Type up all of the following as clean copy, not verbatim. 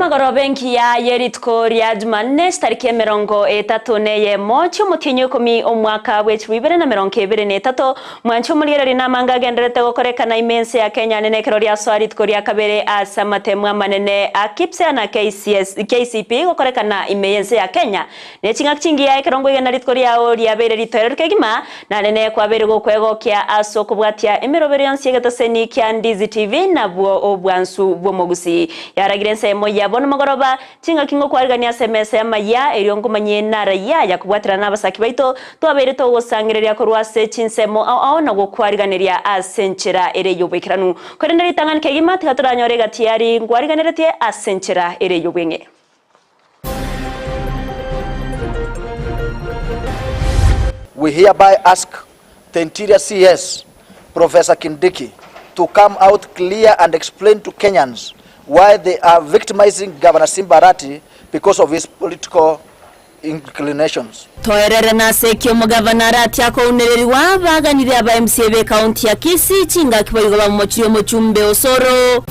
Emagoroba engiya ye rituko ria Jumanne chitariki emerongo etato neyemo chi'omotienyi oikomi omwaka bwe chilifu ibere na merongo ebere na etato, mwanche omorigereria namanga agendererete gokorekana ime ense ya Kenya nene ekero riasoa rituko ria kabere ase amatemu amanene a KPSEA na KCS KCPE gokorekana ime y'ense ya Kenya. Ne ching'aki chingiya ekero nkoigena rituko riao riabeire ritoereru kegima, Narene kwabeire gokwegokia ase okobwatia emeroberi yonsi y'egetoseni kia Ndizi TV nabwo obwansu bw'omogusii. Yaragire ensemo ya bono mogoroba, chingaki ngokwarigania ase emesa y'amayia erio nkomanyie nara yaya kobwaterana nabasaki baito twabeire togosangereria korwa ase chinsemo ao ao na gokwariganeria ase enchera ere y'oboikeranu. Korende ritang'ani kegima tiga toranyore egati yari nkwariganeretie ase enchera ere y'obweng'e. We hereby ask the Interior CS, Professor Kindiki, to come out clear and explain to Kenyans why they are victimizing Governor Simba Arati because of his political inclinations. Toerere nase eki omogavana Arati akounererigwa, baganire aba MCA b'ekaunti ya Kisii chingaki boigo bamomochirie omochumbe Osoro.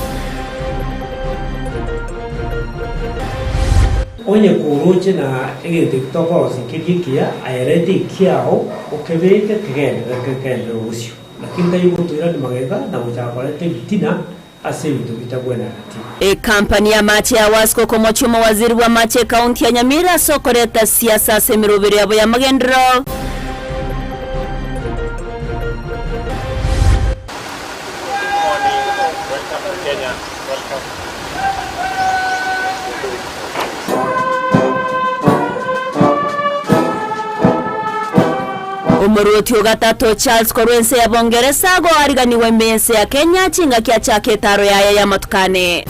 Onye koroche na egento eki tokorosia keria ekiya, aye reta ekiao okebeke kegenderere kegenderere bosio. Lakini tari gotoirania magega na gochaka koreta ebitina ase ebinto bitagwenereti. Ekampani y'amache ya Wasco komochia omowaziri bw'amache ekaunti ya Nyamira ase okoreta siasa ase emerobero yabo y'amagenderero. Omorwoti o gatato Charles korwa ense ya Bongeresa agoariganigwa ime y'ense ya Kenya chingaki achake etaaro yaye y'amatuko ane.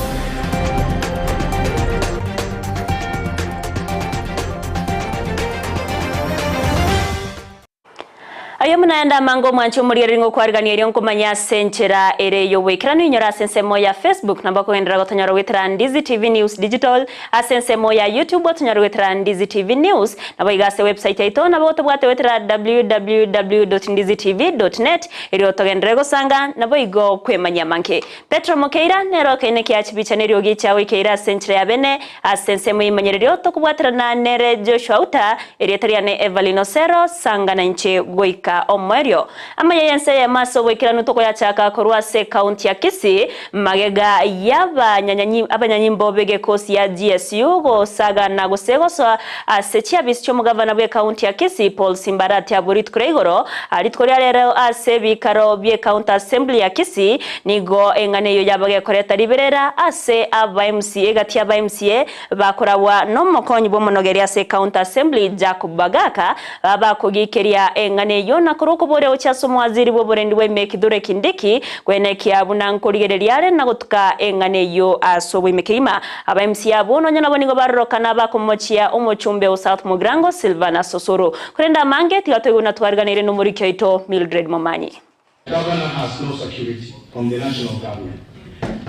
Aye buna ende amange omwanche omorigereria ngokwarigania erio nkomanye ase enchera ere y'oboikeranu inyore ase ensemo ya Facebook nabo okogenderera gotonyora goetera Ndizi TV News Digital ase ensemo ya YouTube otonyore goetera Ndizi TV News nabo iga ase website yaito nabo otobwate goetera www.ndizitv.net erio togenderere gosanga naboigo kwemanyia amange. Petero Mokeira nere okeine kia chibicha neriogi chiagoikeire ase enchera ya bene Ase ensemo y'emanyererio tokobwaterana nere Joshua Uta, erieta riane Evelyn Osero, sanga nainche goika omoerio. Amaya y'ense eyemo ase oboikeranu tokoyachaka korwa ase ekaunti ya Kisii, magega y'abanyanyimbo b'egekosi ya GSU gosagana gose gosoa ase chiabisi chi'omogavana bw'ekaunti ya Kisii Paul Simbarati abwo rituko ria igoro rituko ria rero ase ebikaro bi'ecounty assembly ya Kisii nigo eng'ana eyio yabagekoreta riberera ase aba MCA gati aba MCA bakoragwa nomokonyi bw'omonogeri ase County Assembly Jacob Bagaka bakogikeria eng'ana eyio na korwa okoboria gochia ase omowaziri bw'oborendi bwa ime Kithure Kindiki kwenekia buna nkorigereria are na gotuka eng'ana eyio ase oboime kegima. Aba MCA abwo nonya nabo nigo barorokana bakomochia omochumbe o South Mugirango Silvanus Osoro. Korende amange tiga toigwe buna twariganeire nomoriki oito Mildred Momanyi. Governor has no security from the national government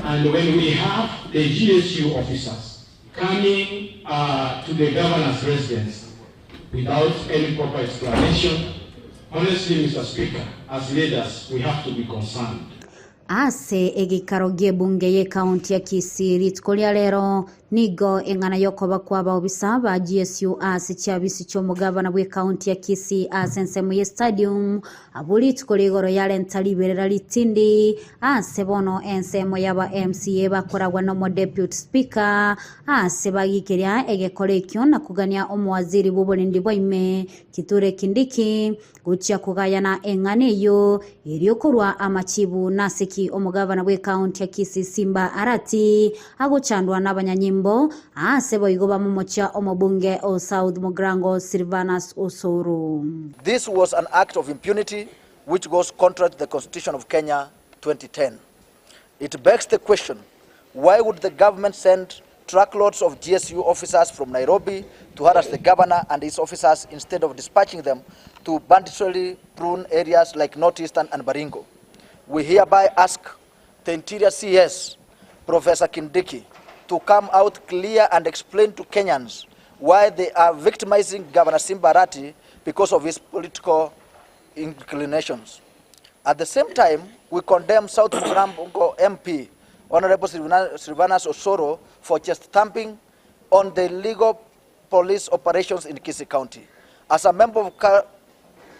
and when we have the GSU officers coming uh, to the governor's residence without any proper explanation, honestly, Mr. Speaker, as leaders, we have to be concerned. Ase egeikaro gi'ebunge y'ekaunti ya Kisii rituko ria rero, nigo eng'ana y'okoba kw'abaobisa ba GSU ase chiabisi chi'omogabana bw'ekaunti ya Kisii ase ensemo ye stadium abwo rituko rigoro yarenta riberera ritindi ase bono ensemo y'aba MCA bakoragwa n'omodeputy speaker ase bagikeria egekora ekio na kogania omowaziri bw'oborendi bwa ime Kithure Kindiki Gochia kogayana eng'ana eyio, erio korwa amachibu nase ki omogavana bw'ekaunti ya Kisii Simba Arati agochandwa nabanyanyimbo aase boigo bamomochia omobunge o South Mugirango Silvanus Osoro. This was an act of impunity which goes contrary to the Constitution of Kenya 2010. It begs the question, why would the government send truckloads of GSU officers from Nairobi to harass the governor and his officers instead of dispatching them to banditorily prone areas like Northeastern and Baringo? We hereby ask the Interior CS, Professor Kindiki, to come out clear and explain to Kenyans why they are victimizing Governor Simba Arati because of his political inclinations. At the same time, we condemn South Mugirango MP Honorable Silvanus Osoro for chest thumping on the illegal police operations in Kisii County. As a member of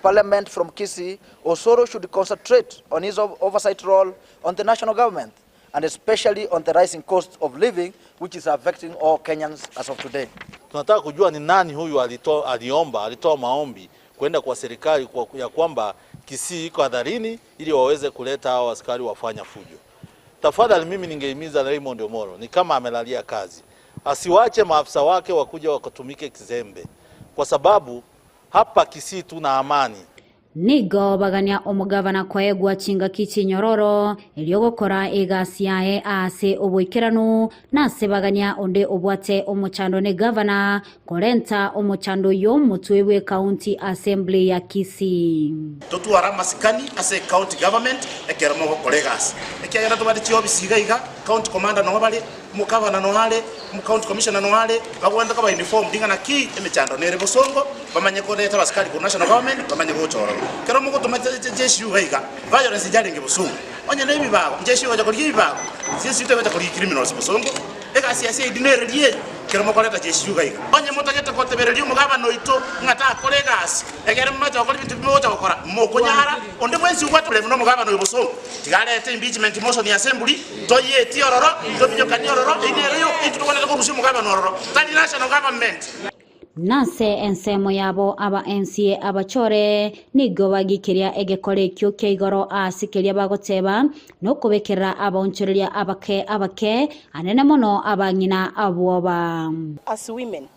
parliament from Kisii, Osoro should concentrate on his oversight role on the national government and especially on the rising cost of living which is affecting all Kenyans as of today. Tunataka kujua ni nani huyu alitoa, aliomba, alitoa maombi kwenda kwa serikali kwa, ya kwamba Kisii iko hadharini ili waweze kuleta hao askari wafanya fujo. Tafadhali mimi ningehimiza Raymond Omolo ni kama amelalia kazi, asiwache maafisa wake wakuja wakatumike kizembe, kwa sababu hapa Kisii tuna amani. Nigo bagania omugavana kwaegwa chingaki chinyororo eriogokora egasi yaye ase oboikeranu nase bagania onde obwate omochando ne gavana korenta omochando yo motwe bwe county assembly ya Kisii. Totwara masikani ase county government ekero mogokora egasi ekiagera tobate chiofisi iga iga county commander nogo bare omogavana noare omocounty commissioner noare bagwenda koba uniform ring'ana ki emechando nere bosongo bamanye koreta abasikari korwa national government bamanye gocha ororo kero mogotoma jeshi iga iga violence yarenge bosongo onye na ebibago jeshi gocha korigia ebibago jeshi tegocha korigia criminals bosongo egasi ase edi nererie kero mokoreta jeshi iga iga onye motagete gotebereria omogabana oito ng'a takora egasi egere momache gokora ebinto bimogocha gokora mokonyara onde bwensi obwate na omogabana oyo bosongo tigarete impeachment motion ya assembly toyeti ororo tobinyokani ororo einere intwe tobwanete korusia omogabana ororo tari national government. Nase ensemo yabo aba MCA abachore nigo bagikeria egekora ekio kia igoro ase keria bagoteba nokobekerera abaonchoreria abake abake anene mono abang'ina abwoba. As women,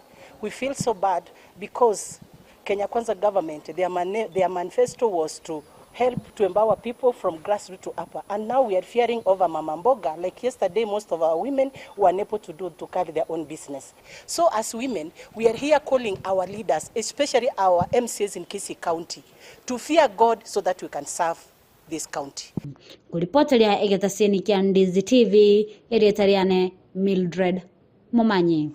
we feel so bad because Kenya Kwanza government, their manifesto was to help to empower people from grassroots to upper. And now we are fearing over Mama Mboga. Like yesterday, most of our women were unable to do to carry their own business. So as women, we are here calling our leaders, especially our MCAs in Kisii County, to fear God so that we can serve this county. Kuripoteria egetaseni kia Ndizi TV, erietariane Mildred Momanyi.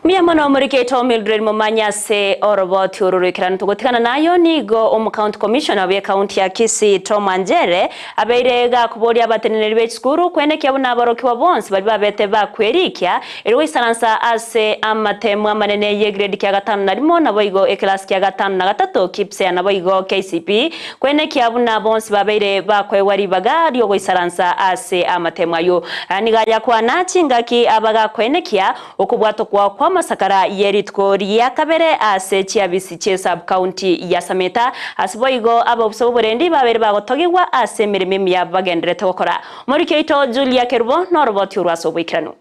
Mia mono omoriketo Mildred Momanya ase oroboti ororwekerano tugotigana nayo nigo omu county commissioner bwe county ya Kisii Tom Anjere abeire gakuboria abateneneri b'echisukuru kwenekia buna abarokiwa bonsi bari babete bakwerikia eri goisaransa ase amatemu amanene ye grade kia gatano na rimo nabo igo eclass kia gatano na gatato KPSEA nabo igo KCP kwenekia buna bonsi babeire bakwegwa ribaga riogoisaransa ase amatemu ayo niga yakwana chingaki abagakwenekia okubwato kwa kwa masakara yeritko ria kabere ase chiabisi chie sub county ya Sameta asiboigo ababuso boburendi babere bagotogigwa ase emirimo emiya bagenderete gokora morikeito Julia Kerubo noroboti orwase oboikeranu.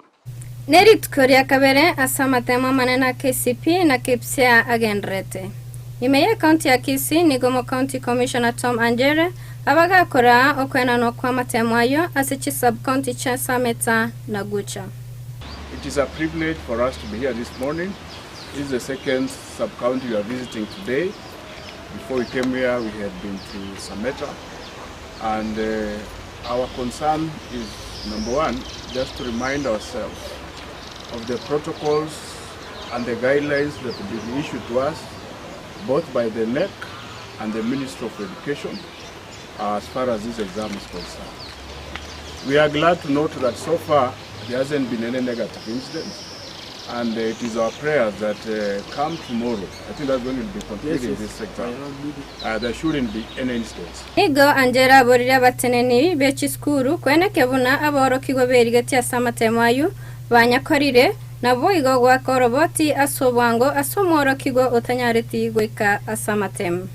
Nerituko ria kabere ase amatemo amanene a KCP na KPSEA agenderete ime ya county ya Kisii nigo county commissioner Tom Anjere abagakora okwenanwa kwa amatemo ayo ase chi sub county cha Sameta na Gucha. It is a privilege for us to be here this morning. This is the second sub-county we are visiting today. Before we came here, we had been to Sameta. And our concern is, number one, just to remind ourselves of the protocols and the guidelines that have been issued to us, both by the NEC and the Ministry of Education, as far as this exam is concerned. We are glad to note that so far, there hasn't been any negative incidents, and it is our prayer that come tomorrow, I think that's when we'll be completing this exam, there shouldn't be any incidents. Nigo Angela aborire abateneni b'echisukuru kweneke buna aborokigwa berigeti ase amatemo ayo banyakorire nabo igo gwaka oroboti ase obwango ase omworokigwa otanyareti goika ase amatemo.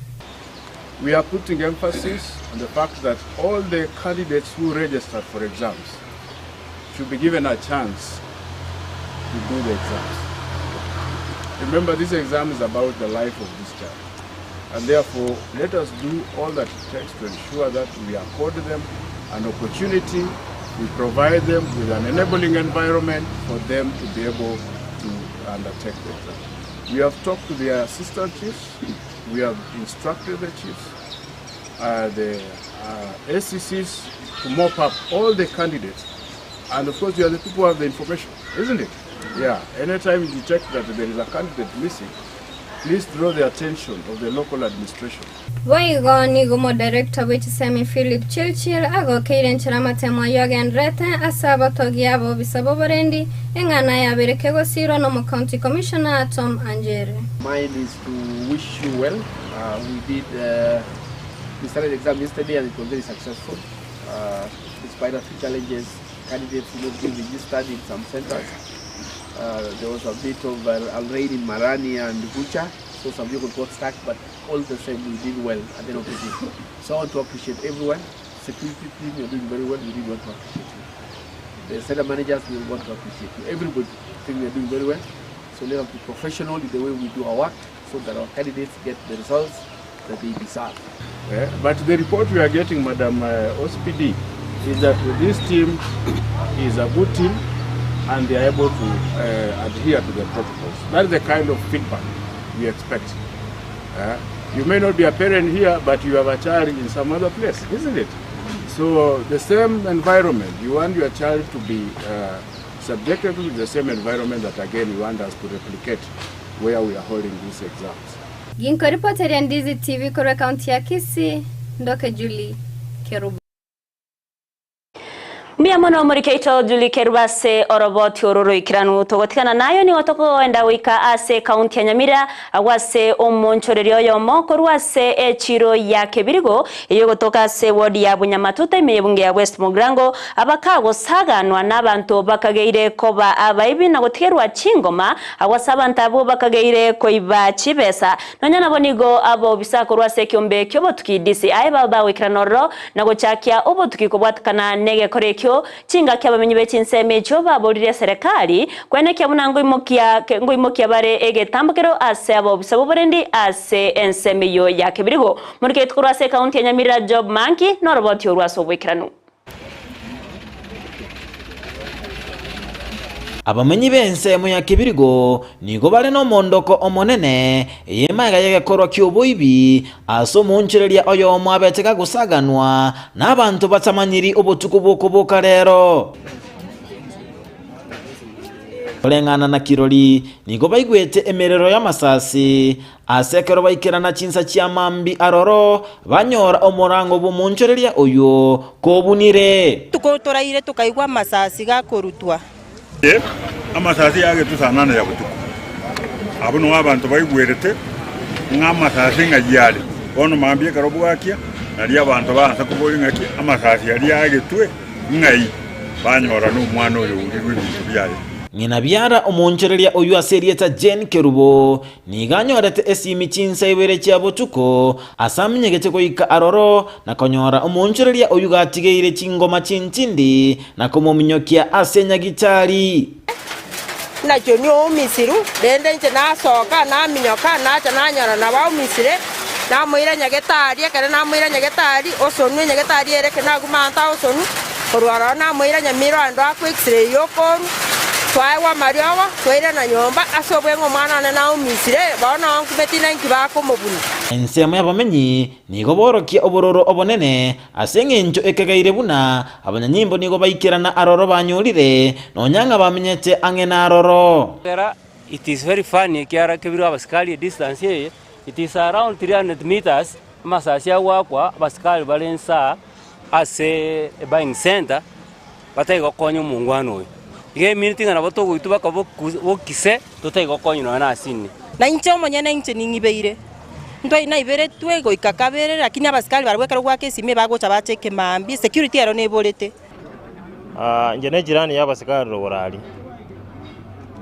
We are putting emphasis on the fact that all the candidates who registered for exams should be given a chance to do the exams. Remember, this exam is about the life of this child. And therefore, let us do all that it takes to ensure that we accord them an opportunity, we provide them with an enabling environment for them to be able to undertake the exam. We have talked to the assistant chiefs, we have instructed the chiefs, the ACCs to mop up all the candidates. And of course, you are the people who have the information, isn't it? Yeah, anytime you detect that there is a candidate missing, Please draw the attention of the local administration. Boigo nigo omodirector bwe chisemi Philip Chirchir agokeire enchera amatemo ayio agendererete ase abatogi ab'obisa b'oborendi, eng'ana yabeire kegosiirwa n'omocounty commissioner Tom Anjere. Mine is to wish you well. We did, we started the exam yesterday and it was very successful. Despite a few challenges, candidates not being registered in some centers. There was a bit of a rain in Marani and Gucha, so some people got stuck, but all the same, we did well at the end of the day. So I want to appreciate everyone. Security team, you're doing very well. We really want to appreciate you. The center managers, we want to appreciate you. Everybody, I think we are doing very well. So let us be professional in the way we do our work so that our candidates get the results that they deserve. But the report we are getting, Madam OCPD, is that this team is a good team and they are able to adhere to the protocols. That is the kind of feedback we expect. You may not be a parent here, but you have a child in some other place, isn't it? So the same environment, you want your child to be subjected to the same environment that again you want us to replicate where we are holding these exams. Ginkoripoteria Ndizi TV korwa ekaunti ya Kisii, Ndoke Julie Kerubo. Mbuya mono omoriki oito Julie Kerubo ase oroboti oro roikeranu. Togotigana nayo nigo tokoenda goika ase ekaunti ya Nyamira agwo ase omonchoreria oyomo korwa ase echiro ya Kebirigo eyio egotoka ase ward ya Bunyamatuta ime y'ebunge ya West Mugirango abakagosaganwa nabanto bakageire koba abaibi na gotigerwa chingoma Agwo ase abanto abwo bakageire koiba chibesa, nonya nabo nigo abobisa korwa ase ekeombe ki'obotuki DCI babe bagoikerana ororo na gochakia obotuki kobwatekana negekora ekio. Chingaki abamenyi be chinsemo echio baborire eserekari kwenekia buna ngoimokia ngoimokia bare egetambokero ase abobisa b'oborendi ase ensemo eyio ya Kebirigo. Moriketi korwa ase ekaunti ya Nyamira Job Manki noroboti orwo ase oboikeranu. Abamenyi b'ensemo ya kebirigo nigo bare nomondoko omonene, eye magega y'egekorwa ki'oboibi, ase omoonchoreria oyomo abete gagosaganwa nabanto batamanyiri obotuko bw'okoboka rero. Koreng'ana na kirori, nigo baigwete emerero y'amasasi, Ase ekero baikerana chinsa chia mambia aroro, banyora omorango bw'omoonchoreria oyio kobunire. Rituko toraire tokaigwa amasasi gakorutwa. Amasasi agetwe saa nane ya botuko. Abwo nao abanto baigwerete ng'a amasasi ng'ai are. Bono mambia ekero bwakia, nario abanto baansa koboria ng'aki amasasi aria agetwe ng'ai, banyora nomwana oyo ourirwe ebinto biaye. Ng'ina biara omoonchoreria oyio ase erieta Jane Kerubo Nigo anyorete esimi chinsa ibere chia botuko, ase amenyegete goika aroro, na konyora omoonchoreria oyio gatigeire chingoma chintindi, na komominyokia ase nyagitari. Nakio nioumisirwe, rende inche nasoka, naminyoka, nacha nanyora nabaumisire, namoira nyagetari, ekero namoira nyagetari, osonwe nyagetari ere ekero naguma aanto agosonwa, korwa ororo namoira nyamira ando akwe x-ray yokorwa, Twaegwa amariogo, twairana nyomba ase obweng'e omwana one naumisire, bono nkumeti na inki bakomobuna. Ensemo y'abamenyi nigo borokia obororo obonene ase engencho ekegeire buna abanyanyimbo nigo baikerana aroro banyorire, nonya ng'a bamenyete ang'e naroro. It is very funny ekiara kebirwe abasikari edistance eye, it is around 300 meters, amasasi agoakwa abasikari bare insaa ase ebuying centre. Batari gokonya omongwana oyo. Iga eminto ing'a nabo togoitwa baka bokise, totari gokonywa nonya nase ime. Na inche omonyene inche ning'ibeire, ntwai naiberetwe goika kabere, lakini abasikari barabwo ekero goaka esimi bagocha bacha ekemambia, security ero neborete. Inche ne ejirani ya abasikari rogoro aria,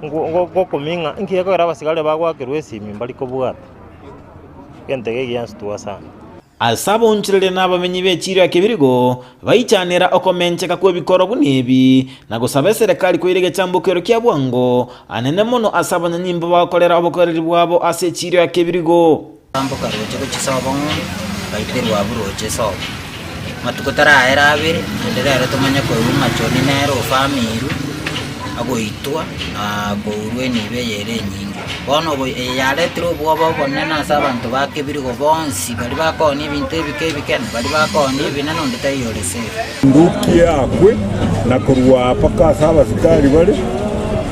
ngokumia ng'a inki gekogera abasikari bagoakerwa esimi mbari kobwata, egento eke giansitua sana. Ase abonchoreria na abamenyi b'echiiro ya kebirigo baichanera okomencheka kw'ebikoro buna ebi, na gosaba eserekari koira egechambokero kia bwango anene mono ase abanyanyimbo bagokorera obokoreri bwabo ase echiiro ya kebirigo. Bamboka roche gochia sobo ng'ombe, baiterwa abwo roche sobo. Matuko taraera abere, naende rero tomanye koigwa ng'a John nere ofamirwe, agoitwa na kourwa enibo eye ere enyinge. Bono obo eye yaretire obwoba obonene ase abanto ba kebirigo bonsi, baria bakoonia ebinto ebike ebike, na baria bakoonia ebinene onde taiyo ore safe. Nduki akwe, na korwa aa mpaka ase abasikari bare,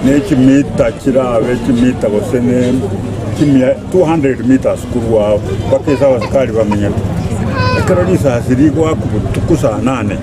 ne chimita chirabe chimita gose ne. Chimia 200 meters korwa ao mpaka ase abasikari bamenyete. Ekero risasi rigoakwa botuko saa nane,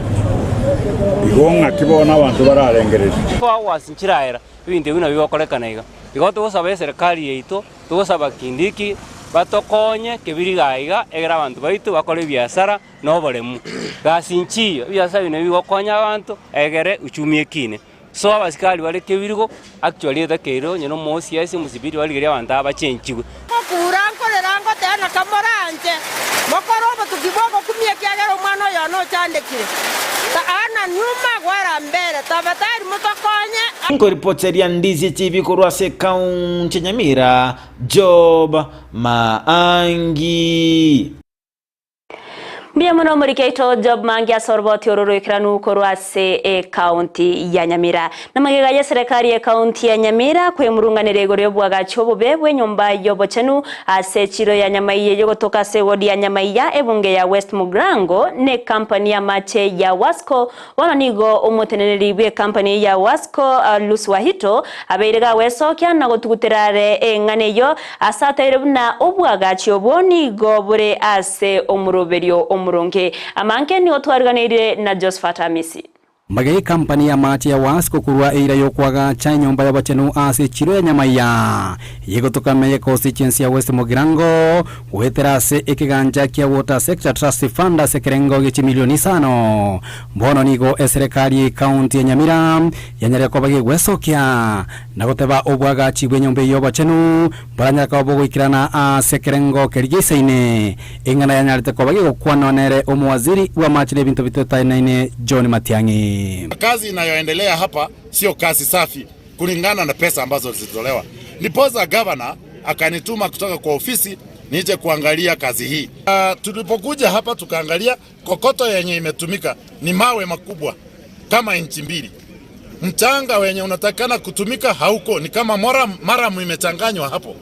igo ng'aki bono abanto bararengererie? Hours nchiraera, ebinto ebi nabio bigokorekana iga. Igo togosaba eserekari yaito, togosaba Kindiki, batokonye kebiri iga iga, egere abanto baito bakore ebiasara na oboremu. Gasi nchiyo, ebiasara ebi nabio bigokonya abanto, egere uchumi ekine. So abasikari bare kebirigo, actually etakeire onye na omo-OCS, omosibiri barigerie abanto aba bachenchigwe. Ngokura nkorera ngoteba na kamoranche, mokore obotuki bw'ogokumia ekiagera omwana oyo one ochandekire. Ta ana nyuma gwara mbere, tafadhali motokonye. Nkoripoteria Ndizi TV korwa ase ekaunti ya Nyamira, Job Maangi. Mbuya mono omoriki oito Job Mangi ase oroboti oro roikeranu korwa ase ekaunti ya Nyamira. Na magega y'eserekari y'ekaunti ya Nyamira kwemurunganera igoro y'obwagachi obobe bw'enyomba y'obochenu ase echiro ya Nyamaiya eyogotoka ase ewodi ya Nyamaiya ebunge ya West Mugirango n'ekampani y'amache ya Wasco Bono nigo omoteneneri bw'ekampani ya Wasco, Lucy Wahito, abeire gagwesokia na gotugutera are eng'ana eyio ase ataire buna obwagachi obwo nigo bore ase omoroberio omoronge. Amange nigo twariganeire na Josephat Amisi. Magega ekampani y'amache ya Wasco korwa eira y'okoagacha enyomba y'obochenu ase echiro ya Nyamaiya yegotoka ime y'econstituency ya West Mugirango Goetera ase ekegancha kia Water Sector Trust Fund ase ekerengo gie chimilioni isano, bono nigo eserekari ye ekaunti ya Nyamira yanyarire koba gegwesokia na goteba obwagachi bw'enyomba eyio y'obochenu boranyare koba bogoikerana ase ekerengo keria geisaine. Eng'ana yanyarete koba gegokwanwa nere omowaziri bw'amache na ebinto bitotainaine John Matiang'i. Kazi inayoendelea hapa sio kazi safi kulingana na pesa ambazo zilitolewa. Ndiposa gavana akanituma kutoka kwa ofisi nije kuangalia kazi hii. Uh, tulipokuja hapa tukaangalia kokoto yenye imetumika ni mawe makubwa kama inchi mbili. Mchanga wenye unatakana kutumika hauko, ni kama moram, maramu imechanganywa hapo.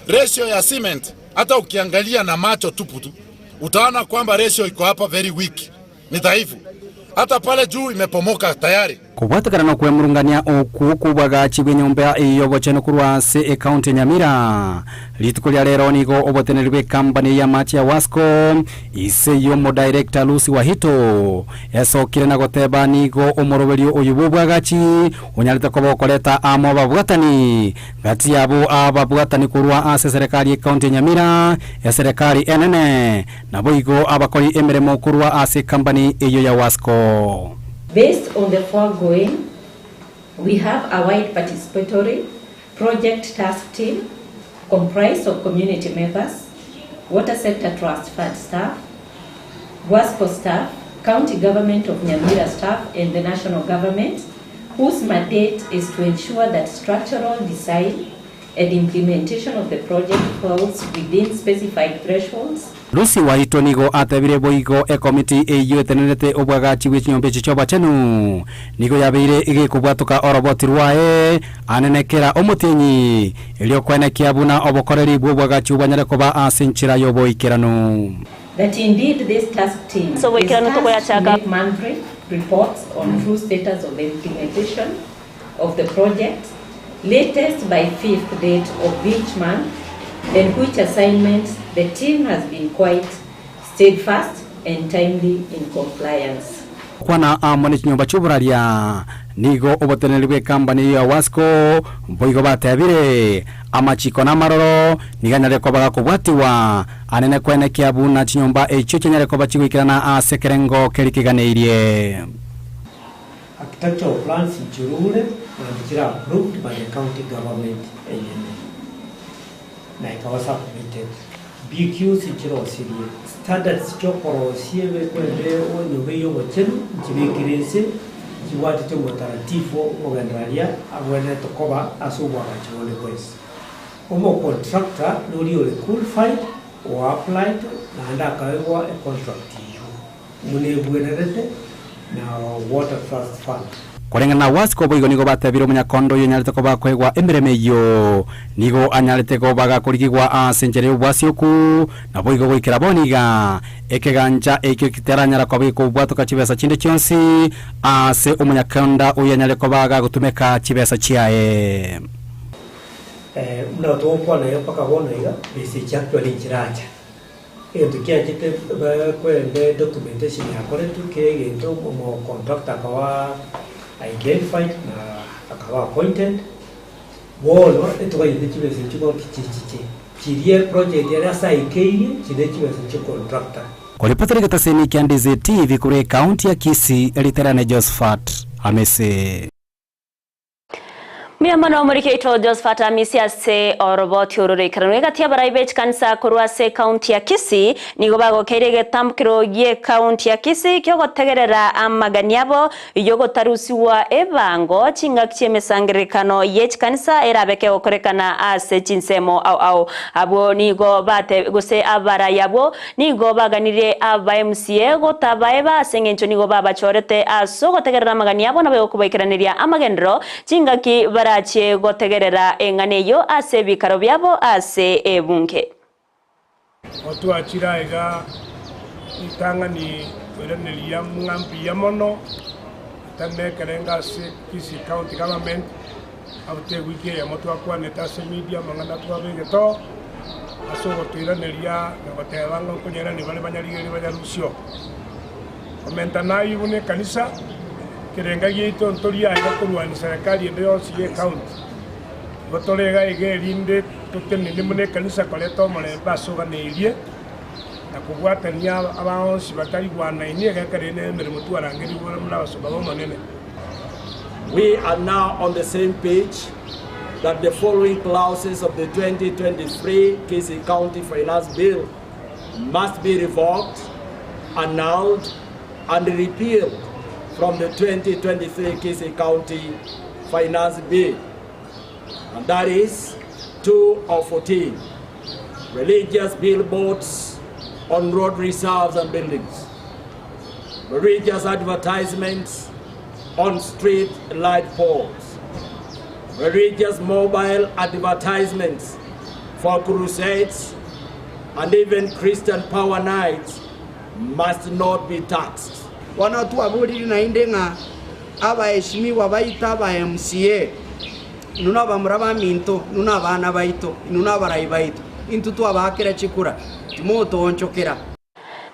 Ratio ya cement hata ukiangalia na macho tupu tu utaona kwamba ratio iko hapa very weak, ni dhaifu. Hata pale juu imepomoka tayari. Kobwatekana nokwemurungania okwo kw'obwagachi bw'enyomba eye y'obochenu korwa ase ekaunti ya Nyamira, rituko ria rero nigo oboteneneri bw'ekampani y'amache ya Wasco ise y'omodirector Lucy Wahito esokire na goteba nigo omoroberio oyo bw'obwagachi onyarete koba okoreta amo ababwatani gati yabo ababwatani korwa ase eserekari y'ekaunti ya Nyamira, eserekari enene Naboigo abakori emeremo korwa ase ekampani eyio ya Wasco. Based on the foregoing, we have a wide participatory project task team comprised of community members, Water Sector Trust Fund staff, WASCO staff, County Government of Nyamira staff and the national government, whose mandate is to ensure that structural design and implementation of the project falls within specified thresholds. Lucy Waitũ nigo atebire boigo ekomiti eyio etenenerete obwagachi bwe chinyomba echi chi'obochenu nigo yabeire egekobwatoka oroboti rwaye anene kera omotienyi, erio koenekia buna obokoreri bw'obwagachi bwanyare koba ase enchera y'oboikeranu. That indeed this task team Ase is oboikeranu tasked to tokoyachaka. make monthly reports on true status of the implementation of the project, latest by fifth date of each month, and which assignments the team has been quite steadfast and timely in compliance. Kwana amo ne chinyomba chi'oboraria, nigo oboteneneri bw'ekambani eyio ya Wasco boigo batebire, Amachiko na amaroro nigo anyare koba gakobwatigwa, anene kwenekia buna chinyomba echio chianyare koba chigoikerana ase ekerengo keria keganeirie. Architectural plans nchirure naende chire approved by the county government enyene na ekaba submitted. BQs nchirosirie, standards chiokorosia ebekwende enyomba eye y'obochenu nchibekire inse, nchibwatete omotaratifu omogenderania abwenerete koba ase obwagachi bonde bwensi. Omocontractor noria ore qualified, o applied naende akaegwa econtract eyio. Buna ebwenerete na Water Trust Fund. Koreng'ana na Wasco boigo nigo batebire omonyakondo oyio onyarete koba akoegwa emeremo eyio nigo anyarete koba gakorigigwa ase enchera y'obwasioku, naboigo goikera bono iga ekegancha ekio kitaranyara koba gekobwatoka chibesa chinde chionsi ase omonyakonda oyio anyare koba gagotumeka chibesa chiaye. Buna togokwana iga mpaka bono iga, besa echi actually nchiracha. Egento kiachete kwerende documentation yakoretwe kera egento omo contractor akaba identified na akaba appointed, bono etoganyete chibesa echio bono chichiche chirie project ere ase aikeirie chire chibesa chia contractor. Koripotera egetaseni kia Ndizi TV korwa ekaunti ya Kisii, Riterane Josephat Amisi. Mbuya mono omoriki oito Josephat Amisi ase oroboti oro roikaranwe egati y'abarai be chikanisa korwa ase ekaunti ya Kisii nigo bagokeire egetambukero gi'ekaunti ya Kisii kiogotegerera amagani abo yogotarusigwa ebango chingaki chi'emesangererekano ye chikanisa erabe kegokorekana ase chinsemo ao ao. Abwo nigo bate gose abarai abwo Nigo baganirie aba MCA gotabaeba ase engencho nigo babachorete ase ogotegerera amagani abo na bagokobaikeraneria amagenderero chingaki barachie gotegerera eng'ana eyio ase ebikaro biabo ase ebunge. Gotwachire aiga ritang'ani koiraneria ng'a mbuya mono tari nekerengo ase Kisii County Government abwo tewiki eyemo twakwanete ase media amang'ana twabegete oo ase ogotoiraneria na goteba ng'a nkonyairania bare banyarigererie banyarusio. Komenta nayio buna ekanisa, ekerenga giaito ntori aiga korwania serikali ende yonsi ye county. Igo tore iga iga erinde totenene buna ekanisa koreta omorembe ase oganeirie na kobwatania abaonsi batarigwanaini egekero ere emeremo twarangerigwe buna abasomba b'Omonene. We are now on the same page that the following clauses of the 2023 Kisii County Finance Bill must be revoked, annulled, and repealed from the 2023 Kisii County Finance Bill. And that is 2 of 14. Religious billboards on road reserves and buildings. Religious advertisements on street light poles. Religious mobile advertisements for crusades and even Christian power nights must not be taxed. Bono twaborire naende ng'a abaeshimiwa baito aba MCA, inwe nabamura baminto, inwe nabana baito, inwe nabarai baito, intwe twabaakera chikura, timotoonchokera.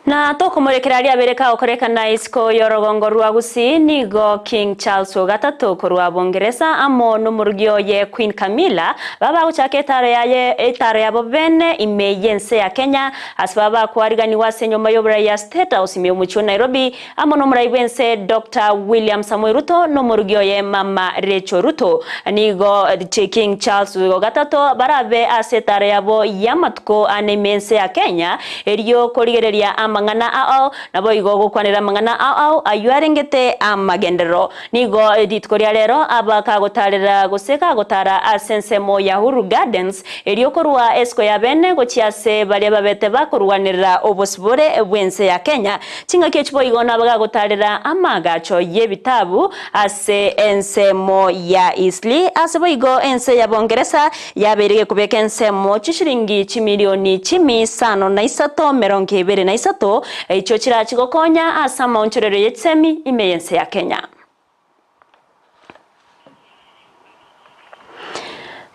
Na tokomorekera aria abere kagokorekana isiko y'orogongo rwa Gusii, nigo King Charles o gatato korwa Bongeresa amo nomorugi oye Queen Camilla babagochaka etaro yaye etaro yabo bene ime y'ense ya Kenya ase babakoariganigwa ase enyomba y'oborai ya State House ime y'omochie o Nairobi amo nomorai bw'ense Doctor William Samoei Ruto nomorugi oye Mama Rachel Ruto. Nigo King Charles o gatato barabe ase etaro yabo y'amatuko ane ime y'ense ya Kenya Erio korigereria amang'ana ao, naboigo gokwanera amang'ana ao ayio arengete amagenderero. Nigo rituko ria rero aba kagotarera gose kagotara ase ensemo ya Uhuru Gardens, erio korwa esiko ya bene gochia ase baria babete bakorwanerera obosibore bw'ense ya Kenya. Chingaki echi boigo naba gagotarera amaagacho y'ebitabu ase ensemo ya Eastleigh, ase boigo ense ya Bongeresa Yabeire gekobeka ensemo chishilingi chimilioni chimi isano na isato merongo ebere na isato, echio chirachi gokonya ase amaonchorero ye chisemi ime y'ense ya Kenya.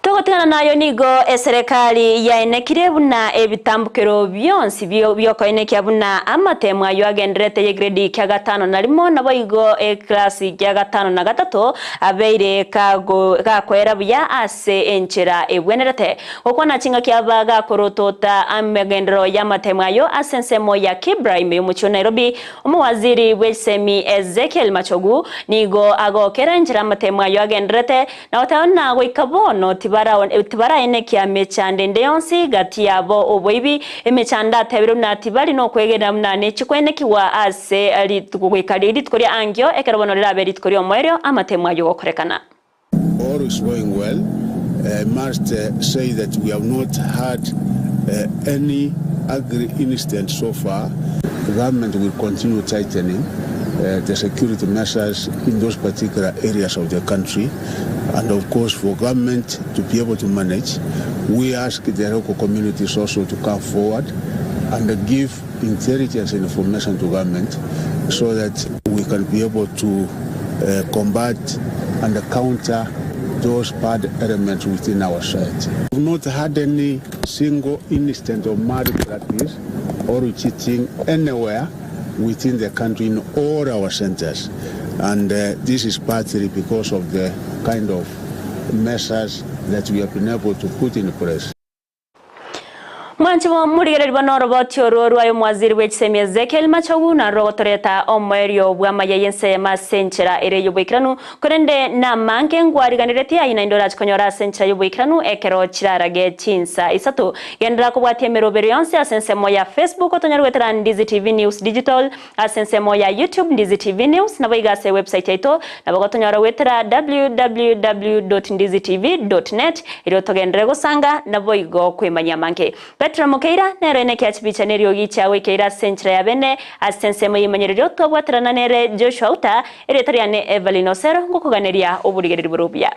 Togotigana nayo nigo eserekari yaenekire buna ebitambukero bionsi biokoenekia buna amatemo ayio agendererete ye grade kia gatano na rimo naboigo eclass kia gatano na gatato abeire gakoera buya ase enchera ebwenerete. Gokwana chingaki aba gakorotota amagenderero y'amatemo ayo ase ensemo ya Kibra ime y'omochie o Nairobi, omowaziri bw'echisemi Ezekiel Machogu nigo agokera enchera amatemo ayo agendererete na goteba buna goika bono tibaraenekia mechando ende yonsi gati yabo oboibi, emechando atebire buna tibari nokwegena buna nechikwenekigwa ase rituko goika rituko ria ankio ekero bono rirabe rituko ri'omoerio amatemo ayio gokorekana. All is going well. I must say that we have not had any ugly incident so far. The government will continue tightening the security measures in those particular areas of the country and of course for government to be able to manage, we ask the local communities also to come forward and give intelligence information to government so that we can be able to combat and counter those bad elements within our society. We've not had any single incident of malpractice or cheating anywhere within the country in all our centers. And uh, this is partly because of the kind of measures that we have been able to put in place. Mwanche morigereria bono oroboti orwo rwaye omwaziri bwe chisemi Ezekiel Machogu narwo rogotoreta omoerio bw'amaya y'ensemo ase enchera ere y'oboikeranu korende namange ngwariganeretie aye naende orache konyora ase enchera y'oboikeranu ekero chirarage chinsa isato. Genderera kobwatia emerobero yonsi ase ensemo ya Facebook otonyare goetera Ndizi TV News Digital ase ensemo ya YouTube Ndizi TV News nabo iga ase website yaito nabo gotonyora goetera www.ndizitv.net erio togenderere gosanga naboigo kwemanyia amange. Petero Mokeira nere oenekia chibicha na eriogi chiagoikeire ase enchera ya bene ase ensemo y'emanyererio twabwaterana nere Joshua Uta, erieta riane Evelyn Osero ngokoganeria oborigereria bore obuya.